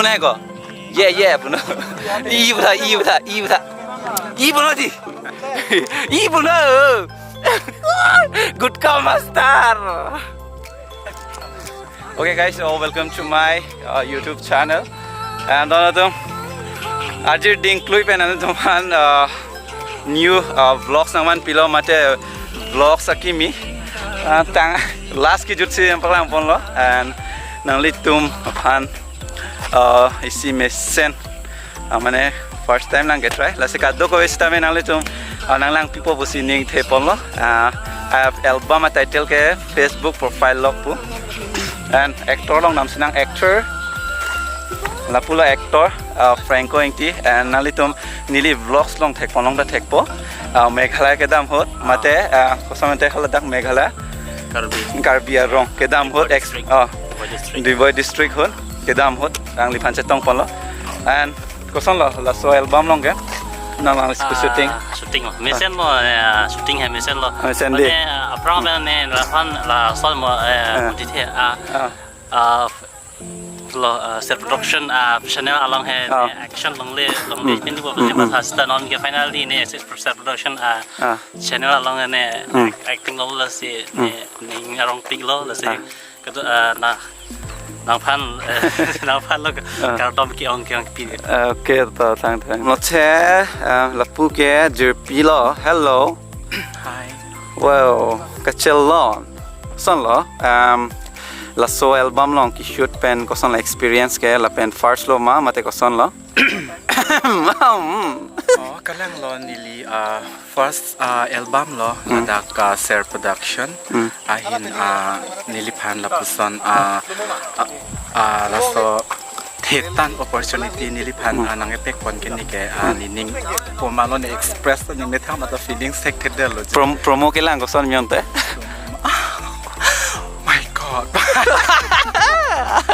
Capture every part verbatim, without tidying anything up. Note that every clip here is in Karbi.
Nai ko. Ye, ye, puno. I puno, i puno, i puno. I puno di. I puno. Good call, master. Okay, guys, so welcome to my uh, YouTube channel. And uh, tum, ajir ding klui pen anu tum han uh, new uh, vlogs nangman pilo mate vlogs akimi. Uh, tang last kejut si yang palang pon lo and nanglitum aphan uh, isi mesen uh, mane first time lang ke try lasi kadokave sitame nanglitum uh, nanglang pipo pusi ning the pon lo. Uh, I have album a title ke Facebook profile log pu. And actor along nam sinang actor. Lapulo actor uh, Franco Ingti and nanglitum neli vlogs along thek pon long ta thekpo. Uh, Meghalaya kedam ahut mate uh, koson te haladak Meghalaya Karbi. Karbi Anglong kedam ahut Diboi ex district. Oh, Diboi district. Diboi district ahut kedam ahut nangliphan chetong pon lo. And koson lo laso album along ke nanglang Ah, shooting. Shooting lo. Mesen lo, ya, shooting hai mesen lo. Mesen de. Mane, ah, aphrang pen ne laphan lason mo eh Ah. Mudi the ah Ah. ah lo ah, Ser Production ah channel along hai Ah. ne action longle longle Hmm. Pini bo Hmm, ne hmm. Masa sita non ke finally ne Ser Ser Production ah Ah. channel along ne Hmm. acting lo lasi Hmm. ne ne arong pik lo lasi Ah. Kado ah, na nangphan eh, nangphan lo Ah. Kardom ke-ong ke-ong pi. Okay, to thang thang. Noche uh, lapu ke jirpi lo. Hello. Hi. Wow, kachelon. Koson lo. Um, laso album along ke shoot pen koson la experience ke lapen first lo ma mate koson lo. Oh, kalang lo neli uh, first uh, album lo Hmm. Ladak uh, Ser Production. Hmm. Ahin uh, neliphan lapuson uh, uh, uh, laso thetan opportunity neliphan Hmm. uh, nang epek pon ke ne ke uh, nening poma lo ne express ne methang mata feelings thek thek de lo. Prom promo kelang koson myon te. My God.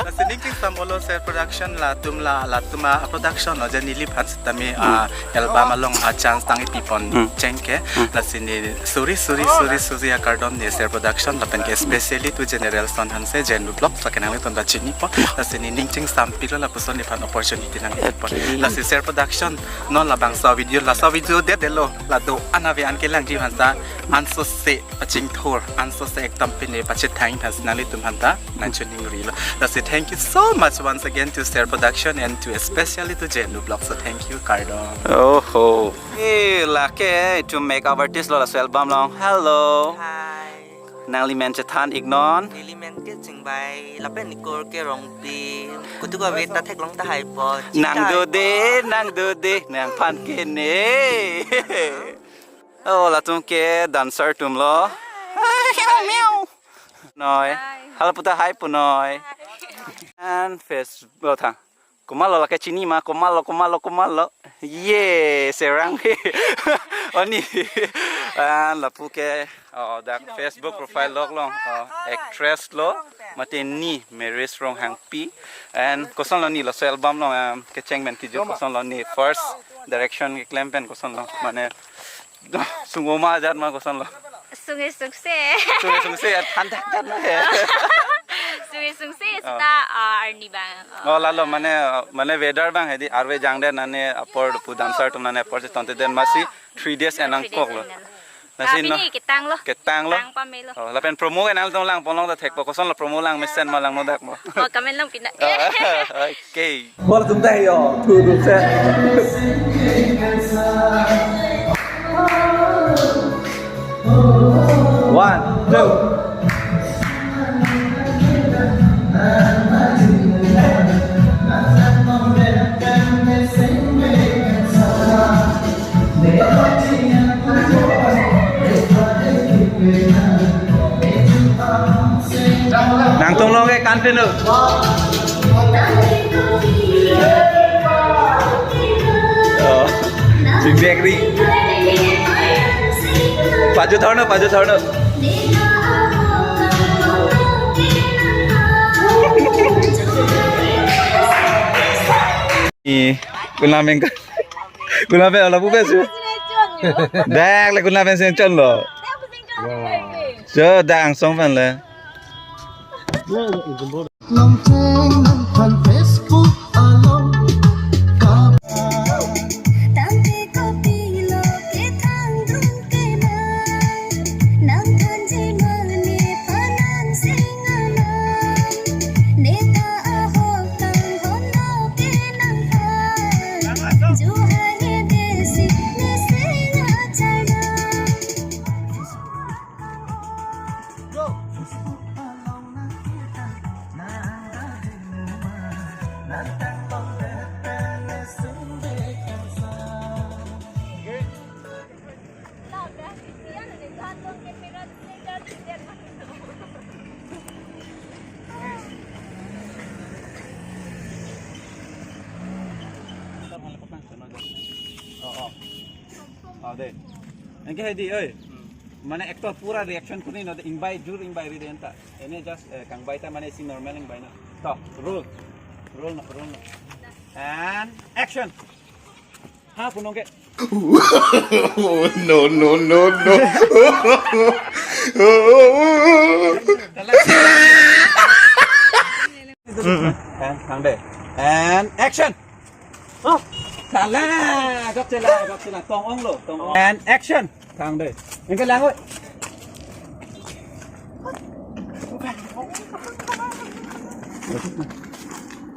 Lasi ning kingsam olo Ser Production latum la latum a production lo je neliphan sitame ah, album along a chance tang ipipon Hmm. cheng ke. Lasi ne suri suri suri suri akardom ne Ser Production lapen ke especially to General Son Hanse Jen Vlog sa kenang le tonda chinipo. Lasi ne ning kingsam pilo lapuson nephan opportunity nang ipipon. Okay. Lasi Ser Production non labangso video laso video det delo la do-an ave an kelangji aphan sa anso se pachingthur anso se ekdom pine pachethang aphan si nanglitum aphan ta nangchoningri lo. Lasi thank you so much once again to Ser Production and to especially to Jenu Vlog. So thank you, kardom. Oho. Eh, lake to makeup artist lo laso album along. Hello. Hi. Nangli men chethan iknon. Neli men ke Chingbai, lapen ne kur ke Rongpi. Kutu ka wait ta theklong tahai po. Nang do de, nang do de, nangphan ke ne. Oh, latum ke dancer atum lo. Miau, miau. Noi. Hi. Halapu ta hi punoi. Hi. And Facebook ta. Komatlo lake chini ma, komatlo, komatlo, komatlo. Ye, serang he. Oni. And lapu ke, oh, dak Facebook profile log long. Oh, actress lo. Mate ne Meris Ronghangpi. And koson lo ne laso album along um, kecheng pen kejut koson lo ne first direction keklem pen koson lo. Mane sung-o ma ajat ma koson lo. Sung-e sungse. Sung-e sungse, than than than ma he. Sung-e sungse, ah, sita, ah, arni abang. Oh, lalo mane, mane weather abang hedi, arve jangdet nane apor pu dancer atum nane apor chetonte den masi three days enang kok lo. Three days enang. Lasi ah, no. Pini ketang lo. Ketang lo. Tang pame lo. Oh, lapen promo ke nangtum lang pon long ta thekpo, koson lo promo lang mesen ma langno dak mo. Oh, comment long pina. Ah, okay. Bol tum dai yo, thu thu se. One, two. Nangtum long ke continue. Oh, feedback ri. Paju thorno, paju thorno. Ni, kunam engka. Kunam pe ala bu pe su. Dak le kunam pe sing chon lo. Jo dak angsong pen le. Nongcheng nangphan Facebook. Tangte kopilo ketang drung kenang, nang thanji mane panang sing alam, neta ahok tang hono kenang phan, juhai desi ne sing achalam. Oh, oh. Oh, dei. Anke hedi, oi. Mane actor pura reaction kuning non, ingbai jur ingbai ri dei anta. Ini just, eh, kangbai ta mane si normal ingbai non. To, roll. Roll non, roll non. And action. Ha, punong ke. No, no, no, no. Kalang. Mm, mm. And, kang dei. And action. Oh, kalang. Gap chela, gap chela. Tong ong lo, tong ong. And action. Kang dei. Anke lang, oi.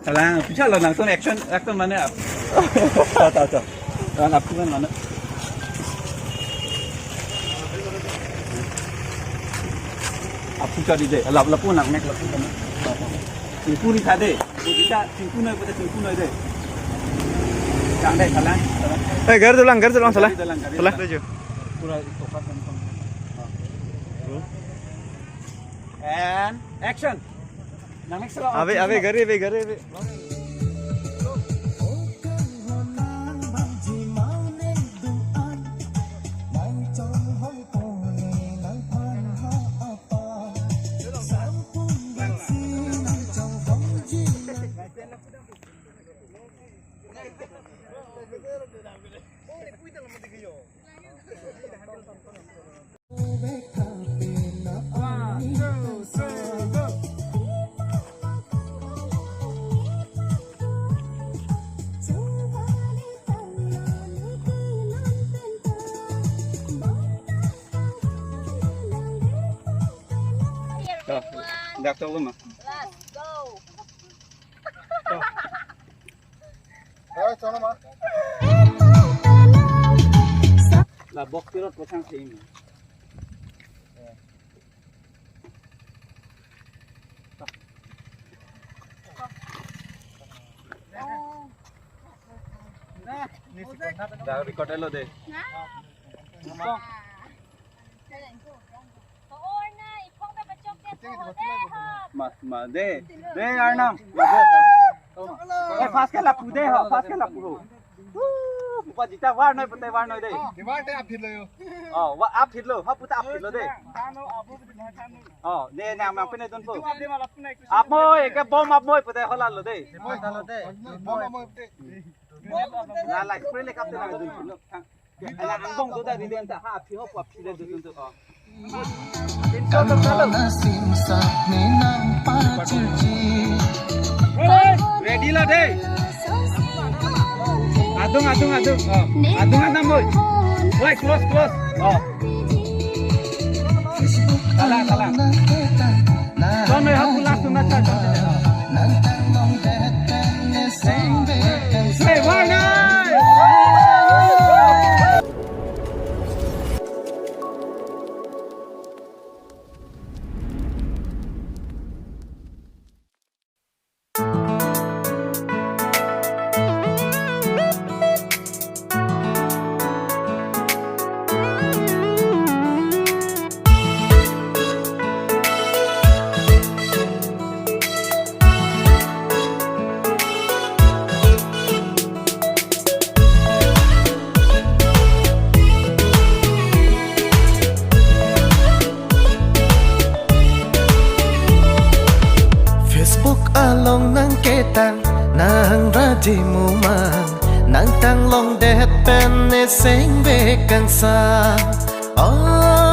Kalang, pisa lo nangtum action, action mane ap. Ta, ta, ta. Kalang ap kan mane. Ap pisa di dei. Lap, lapu nang mek, lapu kan. Chingku ri tha dei. Kita chingku noi, kita chingku noi dei. Kang dei, kalang, kalang. Eh, gari tulang, gari tulang, salah. Gari tulang, gari tulang. Salah. Pura itokat kan. And action. Nang next lo. Ave, ave, gari, ave, gari, ave. One, two, three, go. To, dak to ma. Last, go. To. Hai, chalo ma. La box tirot ko chang se imi. Da record lo dei. Ma, ma, dei. Dei, Arnam. Ma, dei. Eh, fast ke lapu dei ho, fast ke lapu ho. Woo, pupa jita var noi pute var noi dei. Kibar te aphit lo yo. Oh, wa aphit lo, ha puta aphit lo dei. Oh, dei nang mang pene don po. Apmoi, ke bom apmoi pute hola lo dei. La la spray le kap te nang don po. Ala angbong do da ri den ta ha aphi ho aphi le do don to. Oh. Kantona simsak ne nangpachirji. Ready lo dei. Adung, adung, adung. Oh. Adung anam moi. Oi, close, close. Oh. Kalang, kalang. Ton noi ha pula suna cha ton. Hey, one night. Facebook along nangketang, nang raji mumang, nangtang longdet pen ne sengbe kangsam. Oh,